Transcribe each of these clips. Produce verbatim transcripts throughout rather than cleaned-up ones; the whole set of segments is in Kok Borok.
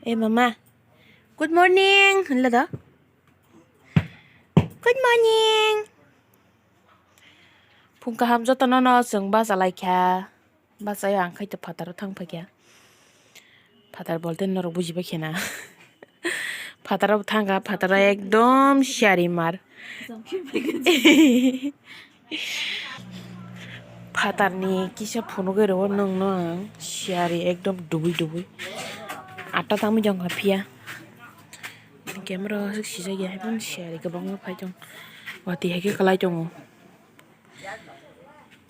Eh, mama. Good morning. Hello da. Good morning. Phung kaham jotono no chwng bacha lai kha. Bacha ang khai to phataro thang phai kha. Phatar bolte norok buji bai khena. Phataro thang kha, phataro ekdom siyari mar. Phatarni kisa phunugwi rwo nwngno ang siyari ekdom dubui dubui. Atta tangwi jong kha phiya. Camera o aswk sijak ya, hai phano siyari kwbangma phai tong. Watwi hai khe kwlai tongo.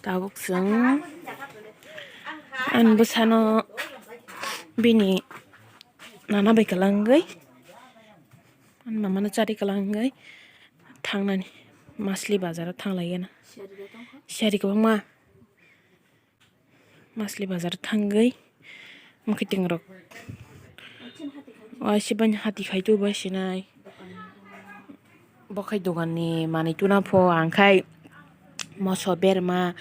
Tabuk chwng ani bwsano bini nana bai kwlangwi, ani mamano chari kwlangwi thangnani, masli bazaro thanglaigeno. Siyari kwbangma. Masli bazar thangwi mwkhwtwng rok waisa bini hati khai tu bai sinai. Bo khai dogan ni manwi tuna pho ang khai moso berma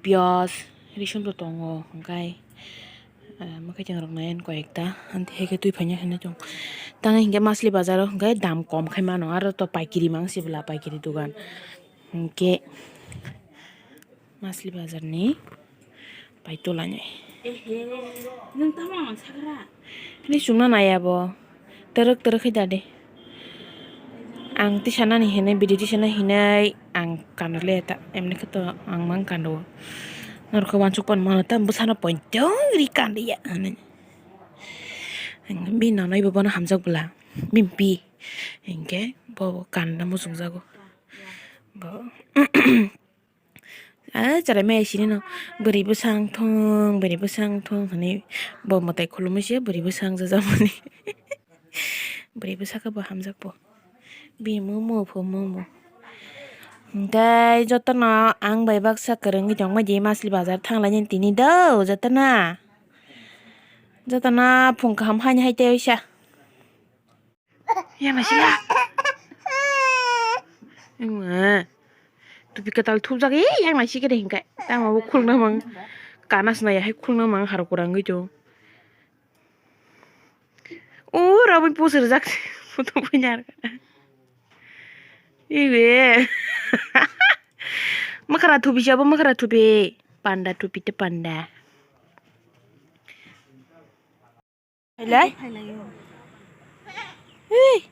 piyaj risum to tongo hwnkhe mwkhwtwng rok nai koi ekta hwnkhe twi phaina hinwi tong tang hinkhe masli bazar o hwnkhe dam kom khai mano aro to paikiri mang sibla paikiri dogan hwnkhe. Masli bazar ni pai tola ni. Ehe, nwng tamo ang sagra. Ini chwngno nai abo. Twrwk twrwk khai da de. Ang tisa nani hinwi, bidi tisa nani hinwi ang kanle ta. Emni khe to ang mang kando. Norok khe wansuk pan mano ta bwsano poito ri kandi ya hinwi. Ang bi nanai bo bono hamjak bwla. Bimpi. Hinkhe bo kanda muchungjago. Bo. Ah, chwrai maya sini no, bwrwi bwsang thung, bwrwi bwsang thung hinwi bo mwtai khulumwi se bwrwi bwsang jajak mani. Bwrwi bwsa khe bo hamjak bo. Bini mung mung pho mung mung. Tei jotono ang bai baksa kwrwngwi tongma di masli bazar thanglaini tini do jotono. Jotono phung kaham haini hai tei oisa. Yang naisik ya. Ema. Tupi kwtal thupjak e yang naisik de hingkai. Tamo bo khulna mang. Kana sna ya hai khulna mang har kurang gitu. O rabui pusir jak. Foto punya. Ibe. Makara tupi siapa makara tupi. Panda tupi te panda. Helai? Helai, oh. Hei.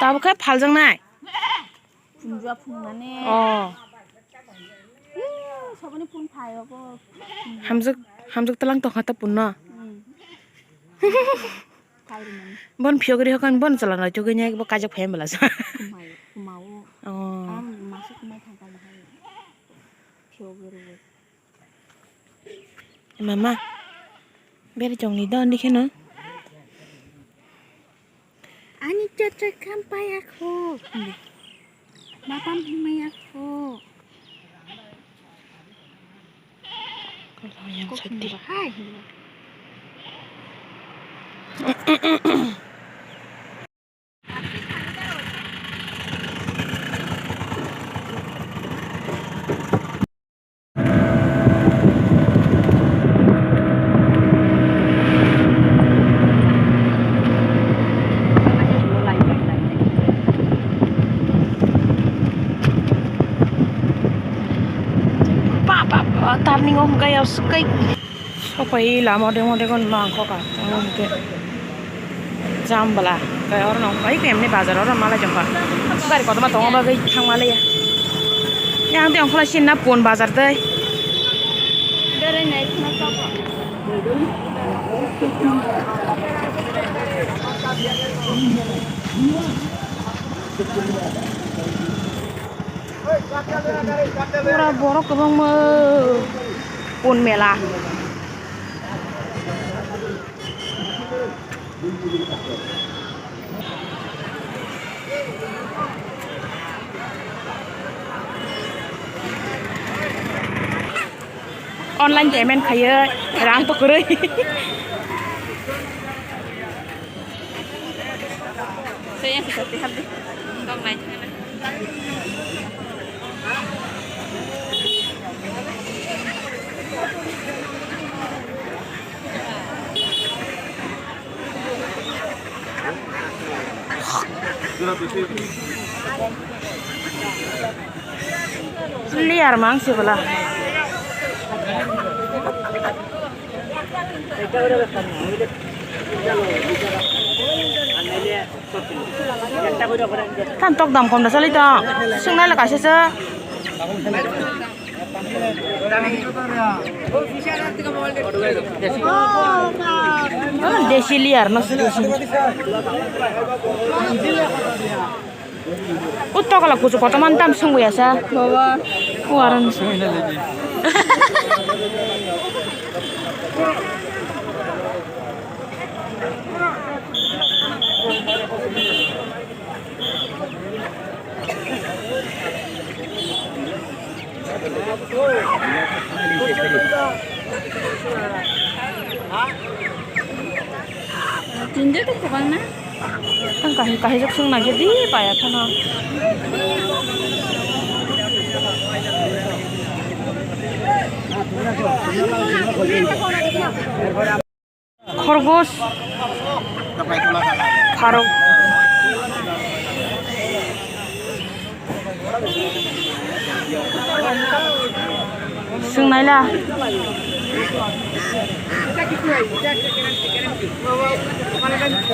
Tabo khe phaljaknai. Phunjua phungnani. Oh. Ih, saboni phun phaio bo. Hamjak, hamjak talang tongkha ta punno. Hmm. Bon phiyok ri hokan bon chala nai chugui nya bo kajak phai bwla sa. Kumai, kumao. Oh. Am masuk kumai thang kali hai. Phiyok ri. Mama. Beri chong ni don dikhe no. Ani chacha kam paya kho. Matam himaya kho. Kalau yang sedih. Hai. Ba, ba, ba, turning off kaya sekai. Sopai lama demo demo nangkok ka. Oke. Jam bwla. Kaya oro nang pai kemni bazar oro malai jongka. Gari kotorma tongo bagwi thangma liya. Yang tei ongkhola sinna pon bazar tei. Berai nai khna tabok. Pura borok kwbangma pon mela. Online payment khaiyo, rang to kwrwi. Saya yang seperti habis. Tong naik sana. Liar mang se bwla. Tan tok dam kom da sali tong. Sung nai la kaisa se. Desi liar no desi. Utto kala kuchu kotoman tam sungwi asa. Baba. Uaran. Tinde to kwbang na? Ang kahai kahai jok sung nai di paya thana. Khorgos. Pharok. Sung nai la.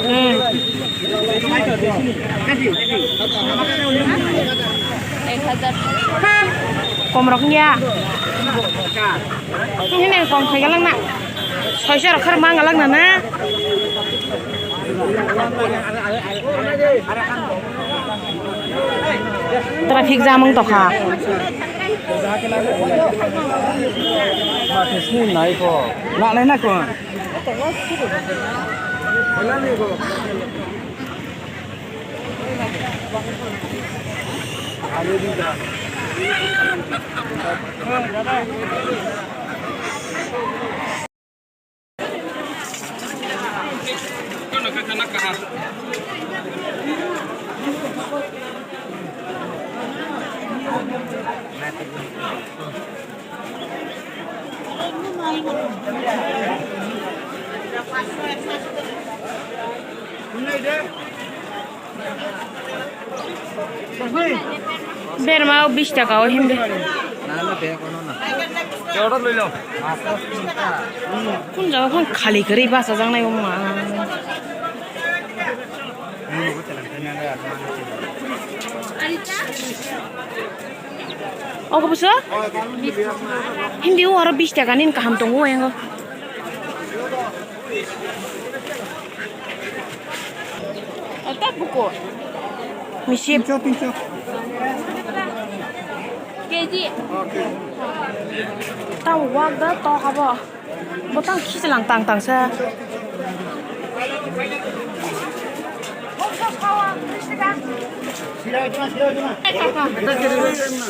Hmm. Ek hazar. Kom rok ya. Ini kom khai galang na. Soisa rok khar mang galang na na. Traffic jam wng tokha. Nai ko. Nai na ko. Berma o bish taka o himbe. Kun jaga phang khali kwrwi bachajak nai o ma. Ogo buso? Hindi o aro bish taka nini kaham tongo o yango. Ata buko. Misip. Tinso, tinso. K G. Tao wak da to habo. Botang khichilang tang tang sa.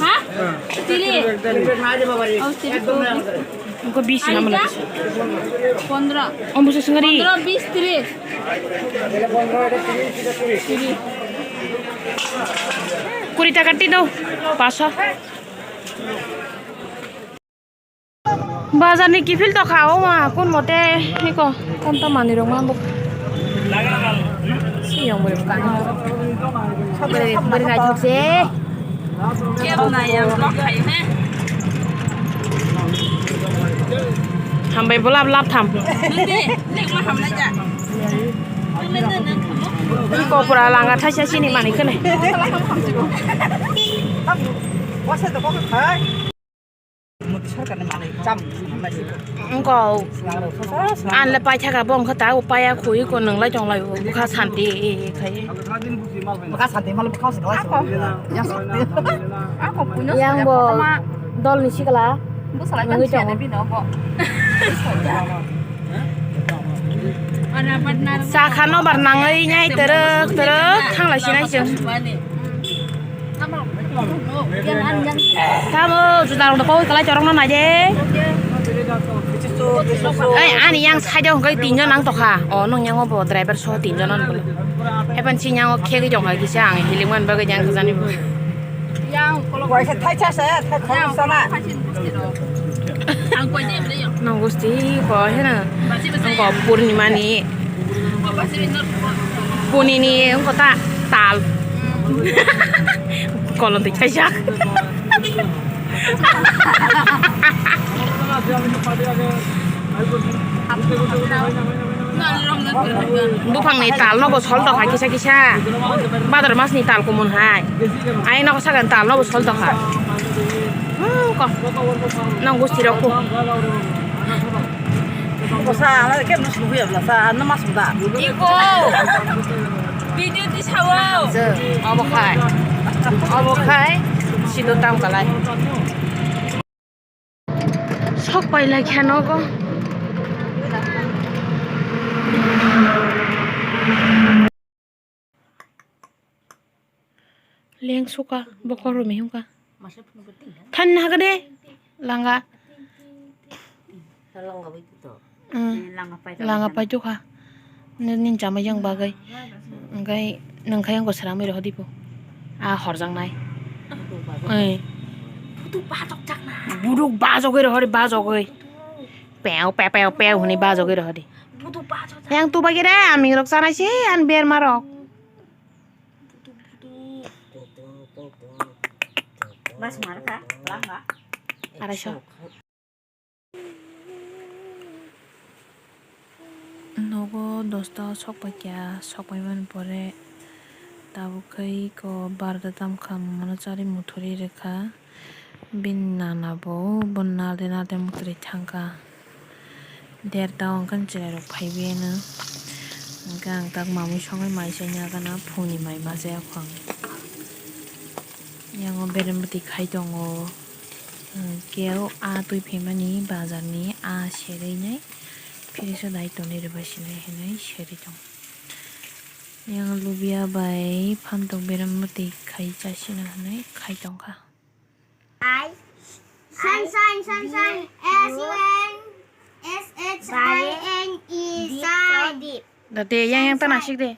Ha? Chili. Oh, chili. Engko bis na mano. Pondro. Om busu sengari. Pondro, bis, tris. Kuri taka ti do. Paso. Bazar ni kiphil to kha o ma kun mote hiko konta mani rok ma bo. Siyong bwrwi bwkang. Bwrwi, bwrwi naithok se. Hambai bo lab lab tham. Iko pura langa thaisa sini mani khene. Wngkau. Ang le paithaka bo wngkha ta, o paya khui ko nwnglai tonglai o, bwkha santi khai. Bwkha santi malo bwkha se. Yang bo dol ni sikla. Nungwi tongo. Sakha no bar nangwi nyai terek terek thanglai sinai chwng. Tamo juda rok koi kalai chorok no naide. Ei ani yang side o hwnkhe tinjon ang tokha. O nong yang o bo driver so tinjon ang bolo. Epan si yang o khegwi tongkha kisa ang hiling man bagwi yang khajani bo. Yang kolok. Waisa thai cha sa, thai khorok sana. Nong gusti ko hena. Nong ko purnima ni. Puni ni ko ta tal. Kolon twi chaijak. Buphangni tal no bo sol tokha kisa kisa. Bador masni tal kumun hai. Ai nogo sakani tal no bo sol tokha. Hmm, ko. Nang gusti rok ko. Bwsa, ano khe nw sugwi ya bwsa, ano ma sugda. Iko. Video ti sawo. Obo khai. Obo khai. Sido tam kalai. Sok pai lai khe nogo. Leng suka, bokhorok rumi hwnka. Masa phunukgo tingkha. Thanina haga de, langa. Langa bai to. Hmm. Langa pai to. Langa pai to kha. Nini chamai yang bagwi. Engkai nangkha yang ko sramwi rohodi po. A horjak nai. Buduk bajok jakna. Buduk bajogwi rohori bajogwi. Pew, pew, pew, pew hwnwi bajogwi rohodi. Buduk bajok jak. Yang tu bagi re, aming rok chanai si, an ber marok. Bas marka, langa. Araisok. Nogo dosta o sok pai kha, sok pai mani pore tabuk khe iko barda tam kha, mano chari muthuri rwkha. Bini nana bo, bo nalde nalde muthuri thangkha. Derta o hwnkheno chwrairok phaibai ano. Hwnkhe ang tak mamwi songwi mai chai nagana, phungni mai ma chaya kho ang. Yango berem bwtwi khai tongo. Hwnkhe o a twi phaimani bazarni a serwi nai. Phiri se dai tonwi rwbai sinai hinwi serwi tongo. Yang lubia bai phantok berem bwtwi khai chasina hinwi khai tongkha. I, sunshine, sunshine, S U N S H I N E, shine. Date yang yang tana sik de.